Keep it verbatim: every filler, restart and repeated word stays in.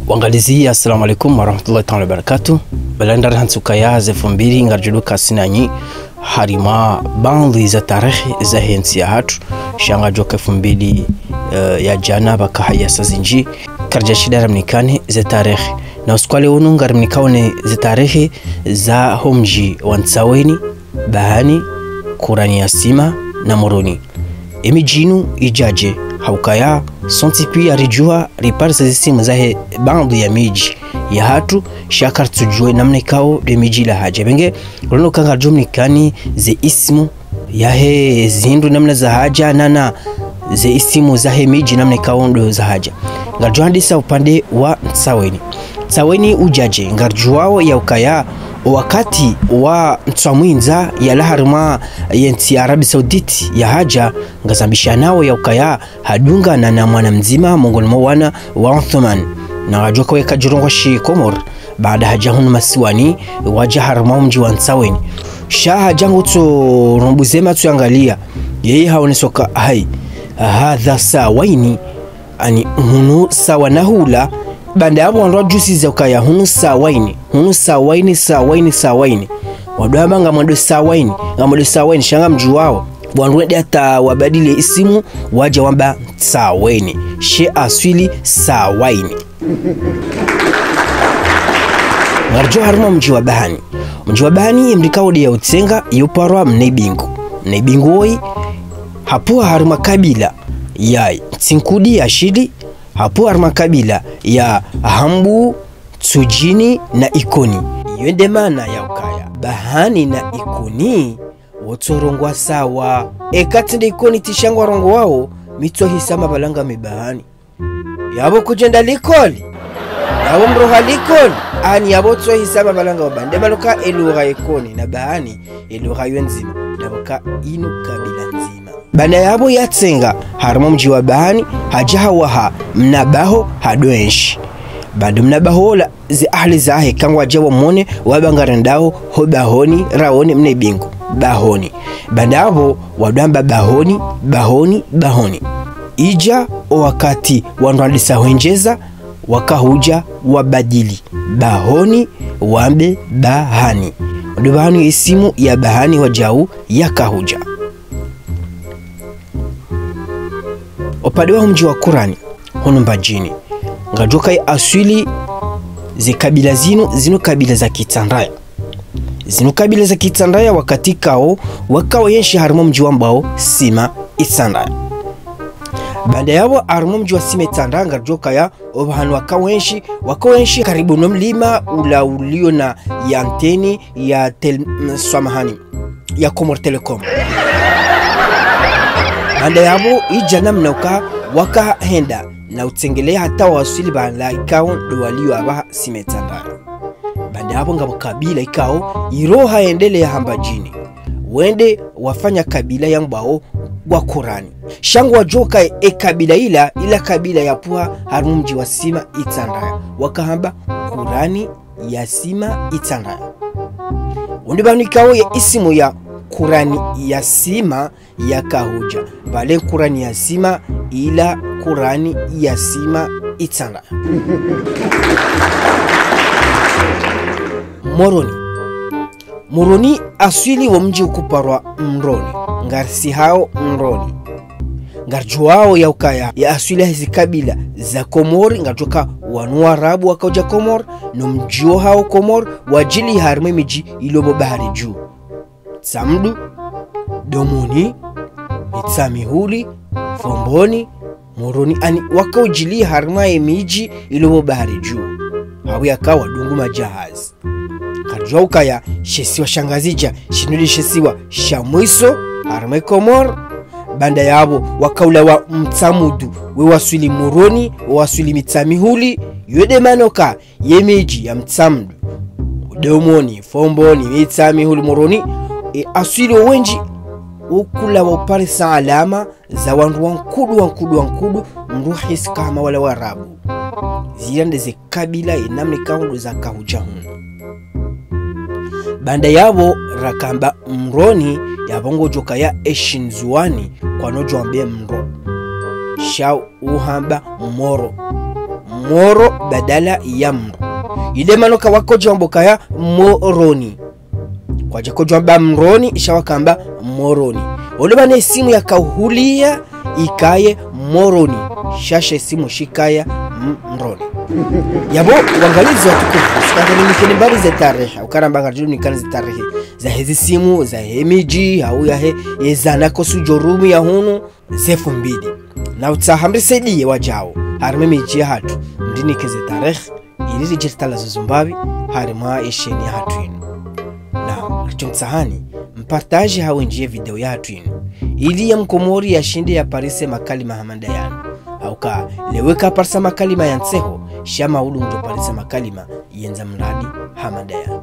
Wangalizi, assalamu alaikum warahmatullahi taala wabarakatuh. Baanda rihantsi ukaya ze fumbili ngaridjo duka sinanyi harimwa baadhwi za tarehi zahe ntsi yahatru, sha ngadjoka fumbili, eh, ya djana pvaka haya saa zindji, karidja shinda ramnikani ze tarehi. Na usiku wa leo unu ngarimnikao ne ze tarehi za ho mdji wa Ntsaweni, Bahani, Kurani ya Sima na Moroni. Emidji inu idjadje, ha ukaya sontsi piya ridjuha riparisa zisimu zahe baadhwi ya midji yahatru, sha karitsudjuwa namna ikao nde midji ila hadja. Pvenge, rino ka ngaridjo mnikani ze isimu yahe zindru namna zahadja, nana ze isimu zahe midji namna ikao ndo zahadja. Ngaridjo handisa upande wa Ntsaweni. Ntsaweni udjadje, ngaridjuwao ya ukaya o wakati wa Mtswamwindza yalawa harimwa ye ntsi ya Arabie Saoudite yahadja, ngazambishanao ya ukaya hadungana na mwana mdzima mongoni mwa wana wa Othman. Na wadjoka weka djurongwa shi Komori, baanda hadja hunu masiwani, wadja harimwa mdji wa Ntsaweni. Sha hadja ngutso rumbuze matso yangalia, yeye haonesa uka hai, hadha sawaini, ani hunu sawa na hula. Baanda yapvo wandru wadjusiza ukaya hunu sawaini, hunu sawaini, sawaini, sawaini. Wandru wamba ngamwendo sawaini, ngamwendo sawaini, sha ngamdjuwao wandru wende hata wabadili isimu, wadja wamba Ntsaweni, she aswili sawaini. Ngaridjo harimwa mdji wa Bahani. Mdji wa Bahani ye mdru ikao nde ya utsenga, yo uparwa Mnaibingu. Mnaibingu woyi, hapvuha harimwa kabila ya Ntsinkudi ya shili, hapvuha harimwa kabila ya Hambu, Tsudjini na Ikoni. Iyo nde maana ya ukaya Bahani na Ikoni wotsorongwa sawa. Eka tsi nde Ikoni tsi sha ngwarongowao, mi tsohisa mapvalanga mi Bahani. Yapvo kudjenda likoli, yapvo mroha likoli, ani yapvo tsohisa mapvalanga wa Bahani. Nde maana uka elugha Ikoni na Bahani, elugha yo ndzima, ndapvo ka inu kabila ndzima. Baanda yapvo yatsenga harimwa mdji wa Bahani, hadja hawaha mna baho hadwenshi. Baanda mna baho ola, ze ahali zahe kangwadja wamwone, wamba ngarendao ho bahoni, raone Mnaibingu, bahoni. Baanda yapvo wadjo amba bahoni, bahoni, bahoni. Idja o wakati wandru wandisa hwendjeza, wakahudja wabadili bahoni, wambe Bahani. Ndo pvanu isimu ya Bahani wadjau yakahudja. Upande wa mdji wa Kurani, hunu Mbadjini, ngadjoka ye aswili ze kabila zinu, zinu kabila za Kitsandraya. Zinu kabila za Kitsandraya wakati kao, wakao wenshi harimwa mdji wambwao Sima Itsandraya. Baanda yapvo harimwa mdji wa Sima Itsandraya, ngadjoka ya opvahanu wakao wenshi, wakao wenshi karibu no mlima ula ulio na ye antenne ya tel-, mm, swamahani, ya Comores Telecom. Baanda yapvo idja namna uka wakahenda na utsengelea hata waswili pvala ikao ndo walio apvaha Sima Itsandraya. Baanda yapvo ngapvo kabila ikao ilo haendelea ha Mbadjini, wende wafanya kabila yambwao wa Kurani. Sha ngwadjoka e kabila ila, ila kabila yapvuha harimwa mdji wa Sima Itsandraya, wakahamba Kurani ya Sima Itsandraya. Ndo pvanu ikao ye isimu ya Kurani ya Sima yakahudja. Pvale Kurani ya Sima, ila Kurani ya Sima Itsandraya. Moroni. Moroni, aswili wo mdji ukuparwa Mroni, ngarisihao Mroni. Ngaridjuwao ya ukaya ye aswili yahe zi kabila za Komori, ngaridjoka wanu Warabu wakaudja Komori, no mdji wahao Komori, wadjili harimwa emidji ilo pvo bahari dju. Tsamdu, Domoni, Mitsamihuli, Fomboni, Moroni, ani wakaudjili harimwa emidji ilo pvo bahari dju. Hau yaka wadungu madjahazi. Karidjuwa ukaya she isiwa sha Ngazidja shinu nde she isiwa sha mwiso harimwa e Komori. Baanda yapvo wakaulawa Mtsamudu, we waswili Moroni, we waswili Mitsamihuli, yo nde maana uka ye midji ya Mtsamudu, Domoni, Fomboni, Mitsamihuli, Moroni, e aswili wo wendji ukula wa uparisa alama za wandru wankudu, wankudu, wankudu, mndru hisi kama wala Warabu. Zila nde ze kabila ye namna ikao ndo zakahudja hunu. Baanda yapvo rakamba Mroni, yapvo ngodjoka ya eshi Ndzuwani, kwanodjo wambe Mro. Sha uhamba Moro. Moro badala ya mro. Inde mana uka wakodjo wamba ukaya Moroni. Kwadja kodjo wamba Mroni, sha wakamba Moroni. Ole mana esimu yakauhulia ikaye Moroni. Sha she esimu shikaya M-, Mroni. Yapvo, wangalizi watukufu, sika ngari nikeni mbali ze tarehi, ukaramba ngaridjo nikeni ze tarehi. Zahe zisimu, zahe midji, hau yahe, ye zana kosudjo rumiya hunu, ze fumbili. Na utsaha mrisaidiye wadjau, harimwa emidji yahatru, mrinike ze tarehi, ili ridje ritalaze zo mbapvi, harimwa ye chaîne yahatru yinu. Na, ridjo mtsahani, mpartaje ha wendji ye video yahatru yinu. Ili ye mkomori yashinde yaparise makalima hama ndayanu. Hauka, leo eka parisa makalima ya ntseho, sha maudu ngudjo parisa makalima yendza mradi hama ndayanu.